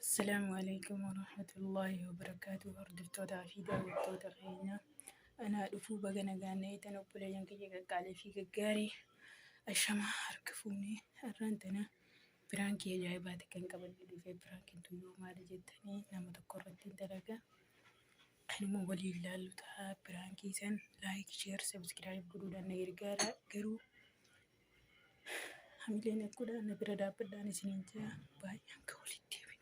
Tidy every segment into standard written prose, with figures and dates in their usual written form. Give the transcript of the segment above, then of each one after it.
Assalaamu alaikum warahmatullaahi wabarakaatuh. Hordoftootaa fi daawwattoota keenya anaa dhufuu baga nagaan eetan obboleeyyan kiyya qaqqaalii fi gaggaarii ashamaa harka fuunee har'aan tana piraankii ajaa'ibaati kan qabadhe dhufe. Piraankiin tun yoo maali jettanii nama tokko irratti hin dalagaa kanuma waliin laallu ta'a. Piraankii san like, share, subscribe godhuudhaan na gargaara. Garuu hamileen akkuudhaan na bira dhaabbadhaan isiniin jira. Baay'ee hanga walitti deebinu.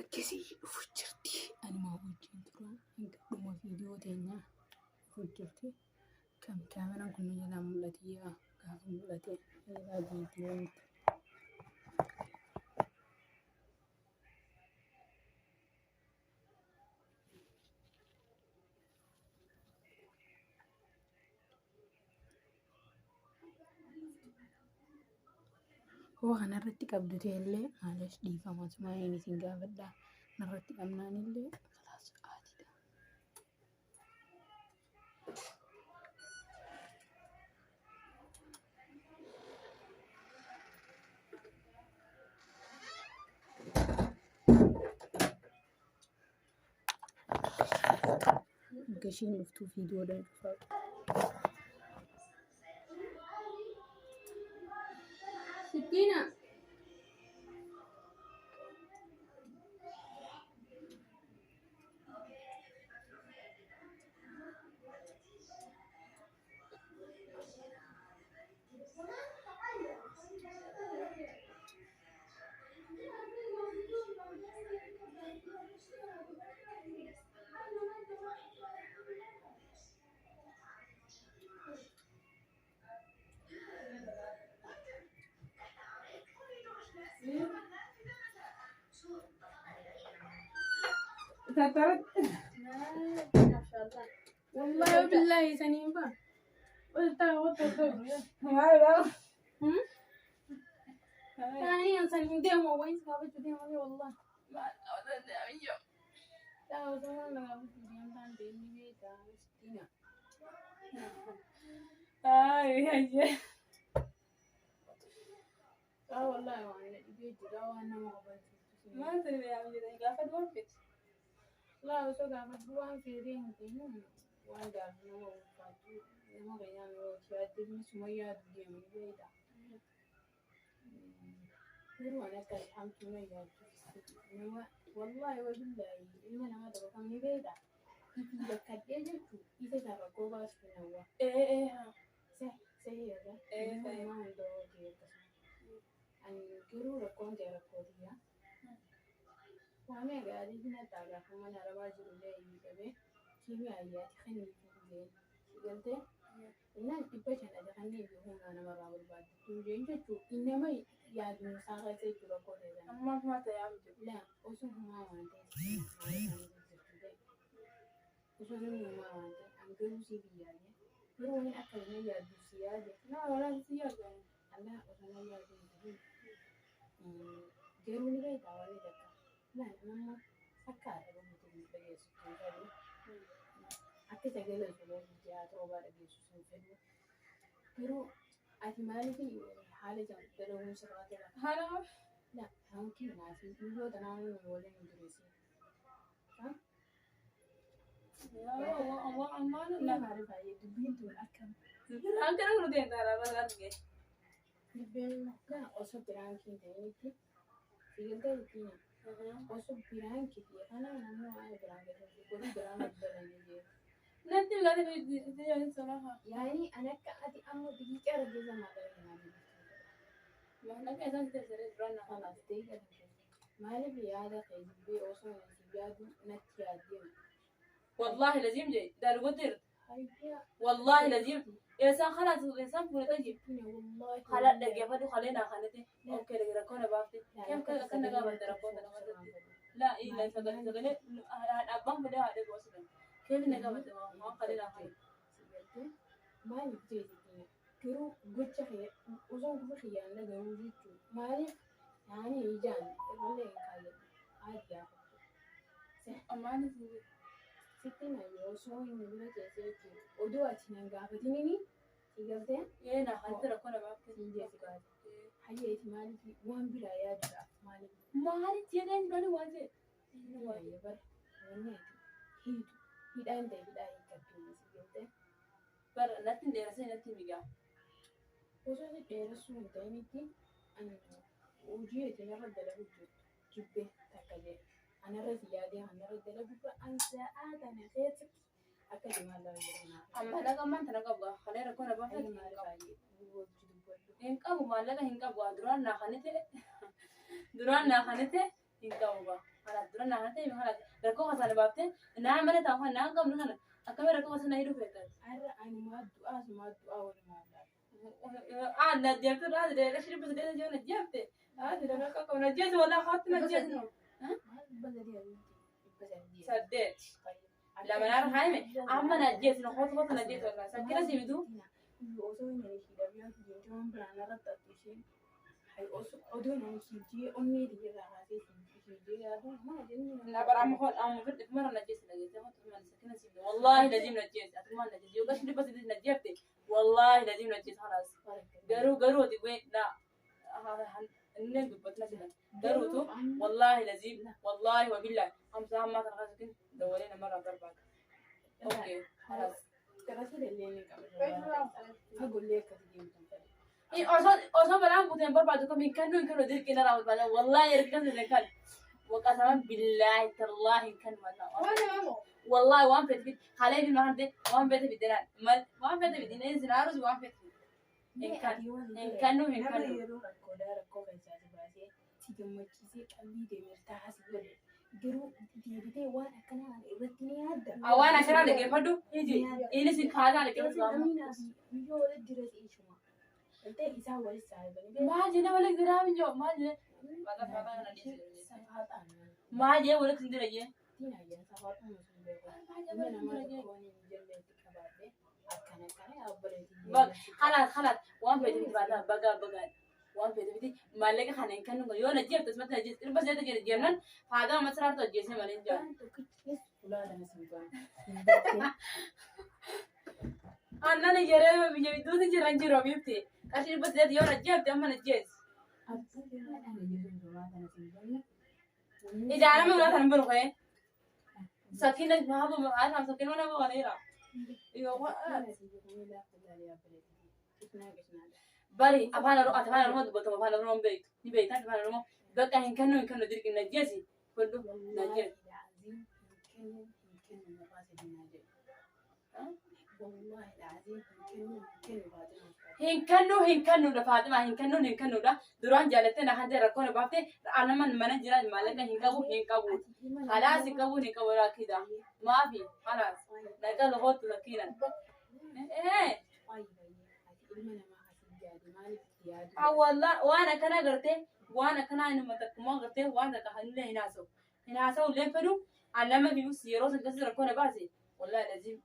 Akkasii dhufu jirti. Anuma wajjin tura hanga dhuma viidiyoo teenyaa dhufu jirti. Kan kaameraan kun nu jalaa mul'ate yaa gaafa mul'ate irraa viidiyoo miti. Hoo kanarratti qabdu ta'ellee maaliif dhiifama sumaayeen isin gaafadha. Narratti qabnaan illee kalaas haatidha. Akka ishiin dhuftuu viidiyoodhaan cufaa. Sittiina. Wallahi billahi saniin ba. Taanii saniin deemu wayiin si gaafachuu deema wallahi. Taa osoo waan na gaafachuu deemtaan deemni beekaa miskiina. Taa wallahi waan na dhibee jira waan nama hubachiisu. Laa osoo gaafadhu waan feetee hin ta'in waan gaafa nama ulfaatu nama keenyaa yoo yaadde suma yaadu deemu ni beekta. Garuu ani akka hamtuu na yaaddu nama wallaahi wabillaahi ilma namaa tokko kam ni beekta. Itti bakkadhee jechuun isa isa rakkoo baasuuf hin hawwa. Sahii irra ilma namaa hunda hojii akkasuma. Ani garuu rakkoon ta'e rakkoo tiyya. Waamee gaarii hin haxaa gaafa mana arabaa jiru illee iyyuu qabee kiimii ayyaati kenniifi jeen si galtee innaan 500 ati kenniifi humnaa namarraa barbaaddu jeen jechuu innama yaaduma isaa keessa jechuu rakkoo ta'e sana. Laa osoo humaa waan ta'e haala isaanii jirtu ta'e osoo namni humaa waan ta'e an garuu siif hin yaadne garuu wani akka nama yaaddu si yaade Allah osoo na yaadu hin ta'in garuu ni beektaa wanni takka laal amma akka arraba guutuu hin dhageessu hin fedhu akka sagalee osoo ji'a torbaa dhageessu hin fedhu garuu ati maaliif haala dalaguun sirraa tola la hanki naafi yoo tanaan waliin hin dureessin nama baay'ee dubbiin tun akkam dubbiin laa osoo piraankii ta'initti sigaltee ittiin osoo piraankii fi kana namni waa'ee piraankii godhu diraama dalanii jiru. Yaani ani akka ati amma daqiiqaa raggeessa maallaqa kennaa jirtu. Kanaaf daqiiqaa kan Maaliif yaada kee jibbee osoo si yaadu natti yaaddee? والله لازم جاي ده القدر. Hayyaa. والله لازم إنسان خلاص إنسان فول طيب. Wallahi. خلاص دقيقة فدو خلينا خليتي أوكي لقي ركونا بافتي كم كنا كنا قابل ركونا لا إيه لا سجل سجل أبان بدي هذا قصدي كيف نقابل ما خلينا خلينا. Maaliif jeetii garuu gocha kee osoo gosa kiyyaan dhaga'uu jechuun maaliif yaani ijaan irrallee hin kaayyadhu haati yaa أمان sitti na osoo inni bira teessee jechuun oduu ati nan gaafatinini si galtee إيه أنا خليت ركونا بافتي siin jeesi gaafate hayyeeti maaliif waan biraa yaaduudhaaf maaliif maaliif jedheen duraan waan jedhe. waayee bara wanni ati hiitu hidhaan ta'e hidhaa hiikkattuu si galtee Bara natti hin dheeressee natti migaa. Osoo si dheeressuu hin ta'initti ani hojii ati narra dalagu jirtu jibbee takka jedhe anarra si yaadee anarra dalagu an sa'aa tana keessatti akka deemaa lama jedhama. Amma laga ammaan tana qabu kalee rakkoo na baafte Ani hin maal qabu. baay'ee hojii dubbadhu. Hin qabu maallaqa hin qabu duraan naa kanite duraan naa kanite hin qabu ba. Kanaaf duraan naa kanite kanaaf rakkoo kasana baafte naa mana taa'u naa hin qabnu kana akkami rakkoo kasana hidhuu feetan. Har'a ani maa du'aa sumaa du'aa walumaa laala. Ah na jeefte naa jedhee dhibba saddeet jiru na jeefte. Ah jedhee rakkoo qabu na jeefte walaa haatti na jeefte. Maal 300 dhibba saddeet. Saddeet. Lama naar haime amma na jeefte na hoota hoota na jeefte sakkina si bituu. Osoo inni hidhamee jechuun biraan irratti isheen oduu nama hijii onnee irraa kaasee hijii yaadu maal jennu. لا برا ما خون أم فرد مرة نجيس نجيس والله لازم نجيس أتمنى نجيس يوقش اللي بس نجيبتي والله لازم نجيس خلاص قالوا قالوا دي وين لا هذا النبي بتنا قالوا تو والله لازم والله وبالله خمسة ما تنغسل دورينا مرة ضربك أوكي خلاص أقول لك إيه أصلا أصلا بلعب بوتين بربع دكم إن كانوا إن كانوا دير كنا راح والله يركز إذا كان وقسما بالله تالله إن كان ما والله وان فيت في خليه في المكان ده وان فيت في الدلال ما وان فيت في الدنيا زنارز وان فيت في إن كان إن كانوا إن كانوا أوانا كنا لقي فدو يجي إني سكادا لقي ما جينا ولا درام جو ما جينا ما جينا ولا كندر جي خلاص خلاص وان فيت في بعدها بقى بقى وان فيت في ما لقى خلينا كانوا يوم نجيب تسمع تجيب بس ده تجيب جنن هذا ما صار تجيب ما نجيب أنا نجرب بيجي دوسي جران جرب يبتي عشان بس ده يوم نجيب تأمن نجيب إذا أنا ما ولا تنبر سكينة ما هو ما أنا سكينة ولا هو غيره bari afaan oromoo afaan oromoo dubbatama afaan oromoo beektu ni beektan afaan oromoo bakka hin kennu hin kennu dirqi najjeesi fudhu najjeesi. Hin kennu hin kennuudha Faaximaa hin kennu hin kennuudha duraan jaalattee na hantee rakkoo na baaftee anaman mana jira maallaqa hin qabu hin qabu khalaas hin qabu hin qabu rakkida maafi khalaas naqa loqotu rakkinan. Wallah waan akkana gartee waan akkanaa inuma takkumaa gartee waan takka illee hin haasa'u hin haasa'u illee fedhu alama fi yeroo san keessa rakkoo na baase wallahi lazim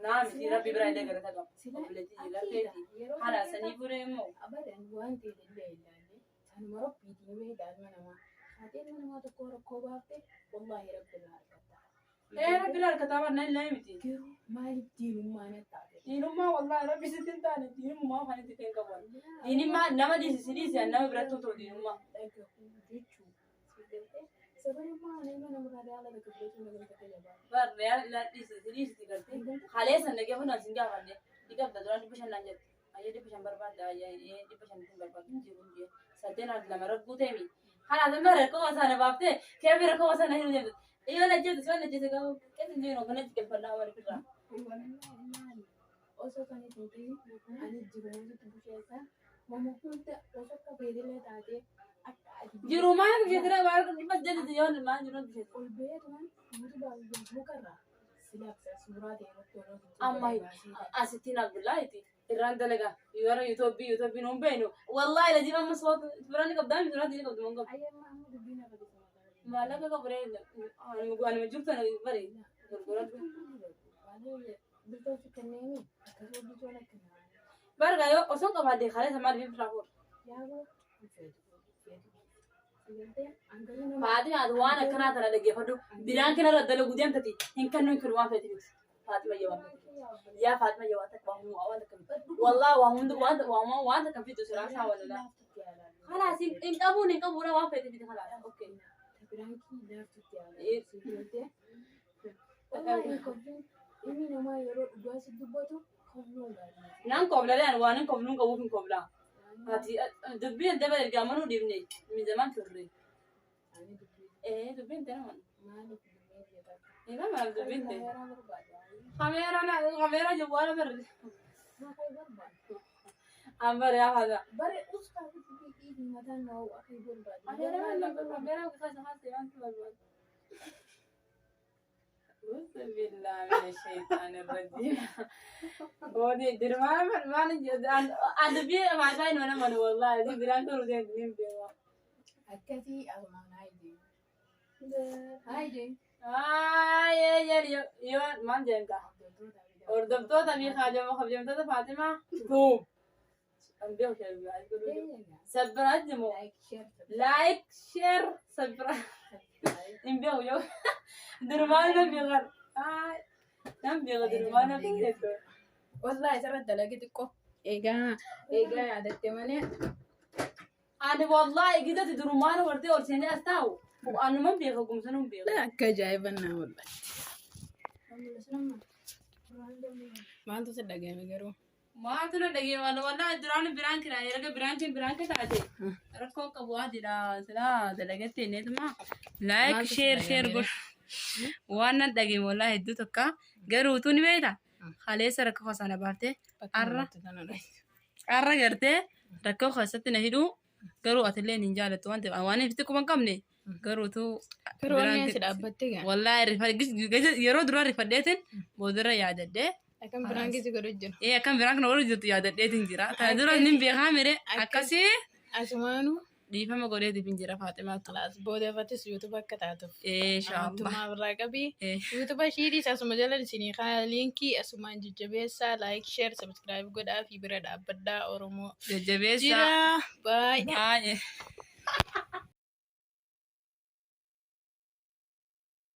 naa miti rabbi bira illee garata qaba obboleettii garteeti haala sanii furee immoo. Abadan waan ta'e illee ilaalle sanuma rabbiitiin beektaa ilma namaa haati ilma namaa tokko rakkoo baafte wallaahi rabbi irraa argatta. Ee rabbi irraa argataa barnaa illee miti. Garuu maaliif diinummaa natti taate? Diinummaa wallaahi rabbi sitti hin taane diinummaa kan itti ta'e qabu. Diinummaa nama dhiisi dhiisi nama biratti otoo diinummaa. Dhagahuu jechuu sababii ilma namarraa gaala dhaggeeffachuu nama takka jabaa. Barnaa dhiisi dhiisi gartee halee sana dhagee fuudhan sin gaafanne ni qabda duraan 500 naan jette. Ayyee 500 barbaadda ayyee 500 hin barbaaddu hin jiru hin jiru. Sadeen lama rakkoo ta'e mi. Haala amma rakkoo sana baaftee keefi rakkoo sana hin deemtu. Iyo na jeetu sana jeetu gahu keessa jiru kana jikkalfannaa wal firraa. Osoo kan itti ta'in ani jiru wanti busheessa mama hunda osoo akka beekilee taatee akka Jiru maal bisheetira maal 800 yoo maal jiru bisheetira. Ol ba'eetumaan yuutuubaa fi feesbuuka irraa silaaf suuraa ta'e irratti yeroo Amma asittiin Abdullaahiti irraan dalagaa yeroo yuutuubii nuun beeknu wallaahi laziim amma soota biraan ni qabdaa miti ni qabdu man qabdu. Ayyamma amma dubbiin hafa keessa Maallaqa qabu ree anuma jirtu ana bari gurguradhu. Biltooti kenneemi akkasuma biltoon akkana. Barga yoo osoo qabaadde kalee maal fi biraa fuudha. Yaaboo feetu feetu. Sigaltee hangaluu nama. Faatima ati waan akkanaa tana dhaggeeffadhu biraan kana irra dalagu deemtati hin kennu hin kennu waan feeti miti. Faatima yaa waan feeti. Yaa Faatima yaa waan takka waan takka miti. Wallaahi waan hundi waan waan waan takka fitu siraa isaa walala. Khalaas hin qabuun hin qabuudha waan feeti miti khalaas. Okay. Biraankii laaftutti yaalaa. Sigaltee. Wallaahi hin koflin ilmi namaa yeroo dhugaa si dubbatu kofluu gaarii. Nan koflalee ani waan hin kofluun qabuuf hin koflaa. Ati dubbiin hin dabale ergaa manuu dhiibne mizamaan turre. Ani dubbii Ee dubbiin ta'e man. maaliif dubbii jedhama? Egaa maal dubbiin ta'e? Kameeraa barbaada. Kameeraa kameeraa jawwaala barre. Maqaa barbaada. An bare yaa Faatima. Bare uskaa fi dubbii mataan naa akka barbaada. Kameeraa kameeraa gosa isaa waan barbaadu. بالله من الشيطان الرجيم ودي درمان ما أنا بي ما شاين ولا من والله دي بلان كل زين دين بيوا Akkasii asumaan haayidee. Haayidee. آه يا يا يا يا ما جنتا Hordoftoota fi kabajamtoota Faatimaa tuub. Sabiraat jimu. Like, share, Like, share, subscribe. Hin beeku yoo. Durumaan nan beekan. Nan beeka durumaan nan beeku. Wallahi isarratti dalage xiqqoo. Egaa egaa yaadatte malee. Ani wallahi gidatti durumaan wartee ol seenee as taa'u. Anuman beeka gumsa nan beeku. Akka ajaa'ibannaa mul'atti. Maaltu si dhagahame garuu? Maaltu na dhagee wallahi duraan biraan kiraa erga biraan kee biraan kee taate rakkoo qabu adidha silaa dalagatte neetuma like share share godhu waan nan dhagee wallahi hedduu tokka garuu utuu ni beekta kaleessa rakkoo sana baaftee arra arra gartee rakkoo keessatti na hidhuu garuu atillee hin jaalattu waan ta'eef waan ifti quba hin qabne garuu utuu Garuu onneen si dhaabbatte gaa. Wallahi yeroo duraa rifadheetin boodarra yaadadhee. Akkam biraan keessa godhu jira. Ee akkam biraan kana godhu jirtu yaadadheetin jira. Kana dura nin beekaa mire akkasii Asumaanuu dhiifama godheetiif hin jira Faaximaatu. Alaas boodafattis yuutuuba akka taatuuf. Inshaallah. Amantummaa birraa qabii. Yuutuuba ishiitis asuma jala isinii kaa liinkii asumaan jajjabeessaa like share subscribe godhaa fi bira dhaabbadhaa Oromoo. Jajjabeessaa. Jira baay'ee. Baay'ee.